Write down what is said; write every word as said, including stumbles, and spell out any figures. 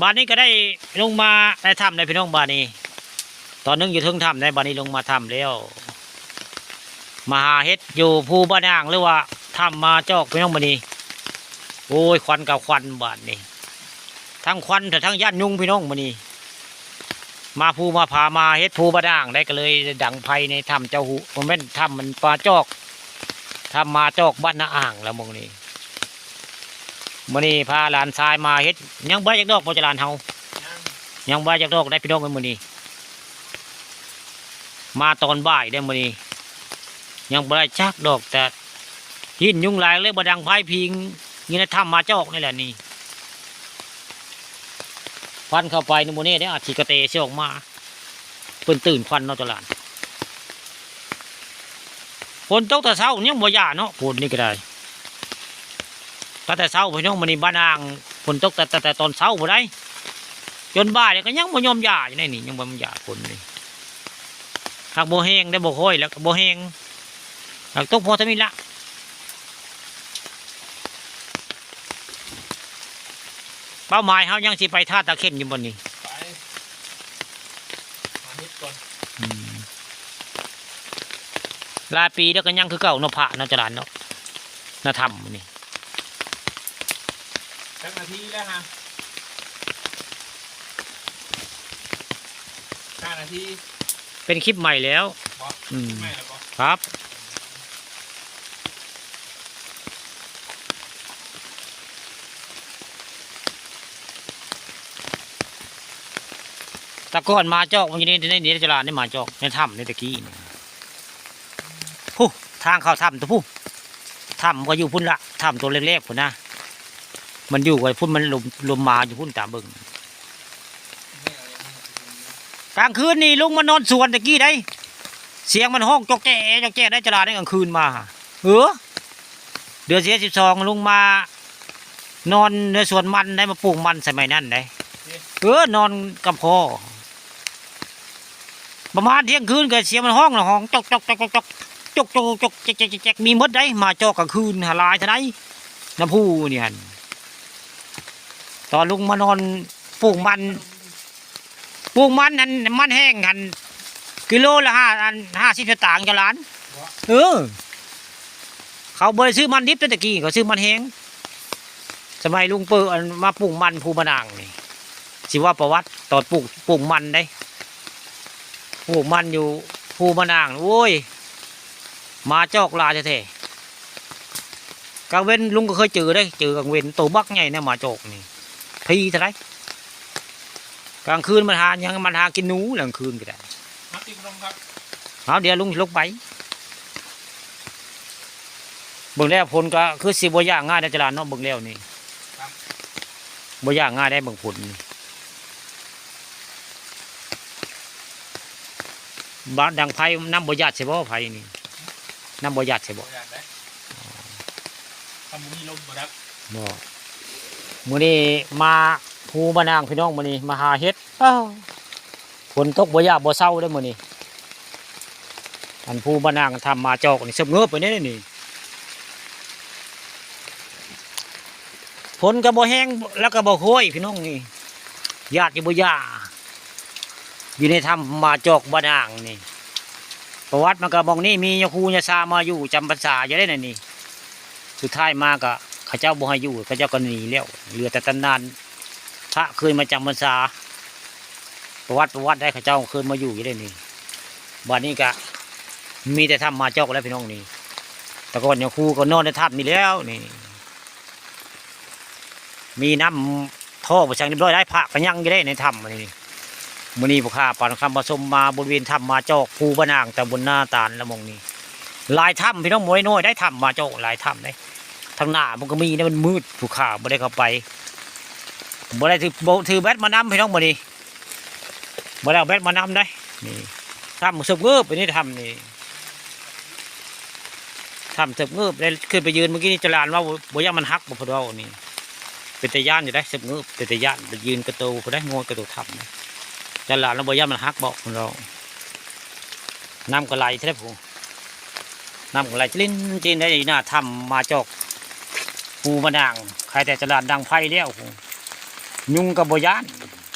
บาดนี้ก็ได้ลงมาในถ้ำได้พี่น้องบาดนี้ ตอนนึงอยู่เทิงถ้ำได้ บาดนี้ลงมาถ้ำแล้ว มาหาเห็ดอยู่ภูบ่านาง หรือว่าถ้ำมาจอกพี่น้องบาดนี้ โอ้ย ควันกับควันบาดนี้ ทั้งควันแต่ทั้งย่านยุงพี่น้องบาดนี้ มาภูมาผามาเห็ดภูบ่านางได้ก็เลยดังไฟในถ้ำเจ้าหู บ่แม่น ถ้ำมันมาจอก ถ้ำมาจอกบ้านนาอ่างแล้วมื้อนี้ มื้อนี้พาหลานชายมาเฮ็ด ยังบ่ได้จักดอกบ่จ้ะหลานเฮา ยัง ยังบ่ได้จักดอกได้พี่น้องเอ้ยมื้อนี้ มาตอนบ่ายได้มื้อนี้ ยังบ่ได้จักดอก แต่หินยุงลายเลยบ่ดังไฟพิง อยู่ในถ้ำมาจอกนี่แหละนี่ ควันเข้าไปในหมู่นี้ได้อาทิตย์กระเตสิออกมา เพิ่นตื่นควันเนาะจ้ะหลาน ฝนตกแต่เช้ายังบ่หย่าเนาะ ฝนนี่ก็ได้ ตั้งแต่เช้าพี่น้อง มื้อนี้บ้านอ่าง ฝนตกแต่ แต่ แต่ตอนเช้าพุ้นได้ จนบ่ายแล้วก็ยังบ่ยอมหย่าอยู่ในนี่ ยังบ่ยอมหย่าฝนนี่ หากบ่แห้งได้บ่ค่อยแล้วก็บ่แห้ง หากตกพอเท่านี้ละ เป้าหมายเฮายังสิไปท่าตาเข้มอยู่บ่นี่ ไป หาเห็ดก่อน อืม หลายปีแล้วก็ยังคือเก่าเนาะ พระเนาะจ้ะหลานเนาะ หน้าถ้ำนี่ จักนาทีแล้วฮะ ห้านาที เป็นคลิปใหม่แล้ว บ่ อืม คลิปใหม่แล้วบ่ ครับ แต่ก่อนมาจอกมันอยู่ใน ใน ในตลาดนี่มาจอก ในถ้ำในตะกี้นี่ พุ้น ทางเข้าถ้ำตัวพุ้น ถ้ำก็อยู่พุ้นละ ถ้ำตัวเล็กๆพุ้นนะ มันอยู่ไว้พุ้น มันลม ลมมาอยู่พุ้นตามเบิ่ง กลางคืนนี่ลุงมานอนสวนตะกี้ได้ เสียงมันฮ้องจอกแจ้จอกแจ้ได้จ้ะหลานในกลางคืนมา เออ เดือนสิบเอ็ด สิบสอง ลุงมานอนในสวนมันได้ มาปลูกมันสมัยนั้นได้ เออ นอนกับพ่อ ประมาณเที่ยงคืนก็เสียงมันฮ้องนะ ฮ้องจอกจอกจอกจอกจอก จอกจอกจอก แจ๊กแจ๊กแจ๊กแจ๊ก มีหมดได้ มาจอกกลางคืนหาหลายเท่าใด น้ำพุนี่หั่น ตอนลุงมานอนปลูกมัน ปลูกมันหั่น มันแห้งหั่น กิโลละห้า อัน ห้าสิบสตางค์จ้ะหลาน เออ เขาบ่ได้ซื้อมันดิบแต่กี้ เขาซื้อมันแห้ง สมัยลุงเปิ้นอันมาปลูกมันภูบ่านางนี่ สิว่าประวัติตอนปลูก ปลูกมันได้ ปลูกมันอยู่ภูบ่านาง โอ้ย มาจอกหลายแท้ๆ กลางเว็นลุงก็เคยเจอได้ เจอกลางเว็น โตบักใหญ่นะมาจอกนี่ พีเท่าใด กลางคืนมันหาหยัง มันหากินหนูกลางคืนก็ได้ ครับ ติดลมครับ เอา เดี๋ยวลุงลงไป เบิ่งแล้วฝนก็คือสิบ่อย่างง่ายนะจ้ะหลานเนาะ เบิ่งแล้วนี่ ครับ บ่อย่างง่ายได้เบิ่งฝนนี่ บาดดังไฟน้ำบ่หยาดใส่บ่ ไฟนี่ น้ำบ่หยาดใส่บ่ บ่อยากได้ ถ้าบ่มีลมบ่ดับ บ่ มื้อนี้มาภูบ่านางพี่น้อง มื้อนี้มาหาเห็ด อ้าว ฝนตกบ่หยาดบ่เซาเด้อมื้อนี้ อันภูบ่านางถ้ำมาจอกนี่สงบไปแน่นี่ ฝนก็บ่แห้งแล้วก็บ่โห้ยพี่น้องนี่ หยาดอยู่บ่หยาด อยู่ในถ้ำมาจอกบ่านางนี่ ประวัติมันก็หม่องนี้มียาคูยาซามาอยู่จำพรรษาอยู่ได้นั่นนี่ สุดท้ายมาก็เขาเจ้าบ่ให้อยู่ เขาเจ้าก็หนีแล้ว เหลือแต่ตำนาน พระเคยมาจำพรรษา ประวัติ ประวัติได้เขาเจ้าเคยมาอยู่อยู่ได้นี่ บัดนี้ก็มีแต่ถ้ำมาจอกแล้วพี่น้องนี่ แต่ก่อนยาคูก็นอนในถ้ำนี่แล้วนี่ มีน้ำท่อประชังเรียบร้อยได้ พระก็ยังอยู่ได้ในถ้ำอันนี้ มื้อนี้พวกข้าปานค่ำมาชมมาบริเวณถ้ำมาจอกภูบ่านางตำบลนาตาลละหม่องนี้ หลายถ้ำพี่น้อง บ่ได้น้อยได้ถ้ำมาจอก หลายถ้ำเด้ ทางหน้ามันก็มีนะ มันมืด พวกข้าบ่ได้เข้าไป บ่ได้ถือ บ่ถือแบตมานำพี่น้อง มื้อนี้ บ่ได้เอาแบตมานำได้ นี่ ถ้ำสงบไปนี่ ถ้ำนี่ ถ้ำสงบได้ ขึ้นไปยืนเมื่อกี้นี่ จรานว่าบ่ บ่ย่านมันหักบ่ เพิ่นเว้านี่ เป็นตาย้านอยู่ได้ สงบ เป็นตาย้าน ไปยืนกระโตพุ้นได้ งอยกระโตถ้ำนะ จรานว่าบ่ย่านมันหักบ่ เพิ่นเว้า น้ำก็ไหลแท้พุ้น น้ำก็ไหลจรินจรินได้ หน้าถ้ำมาจอก ภูบ่านาง ใครแต่จรานดังไฟแล้วพุ้น ยุงก็บ่ย้าน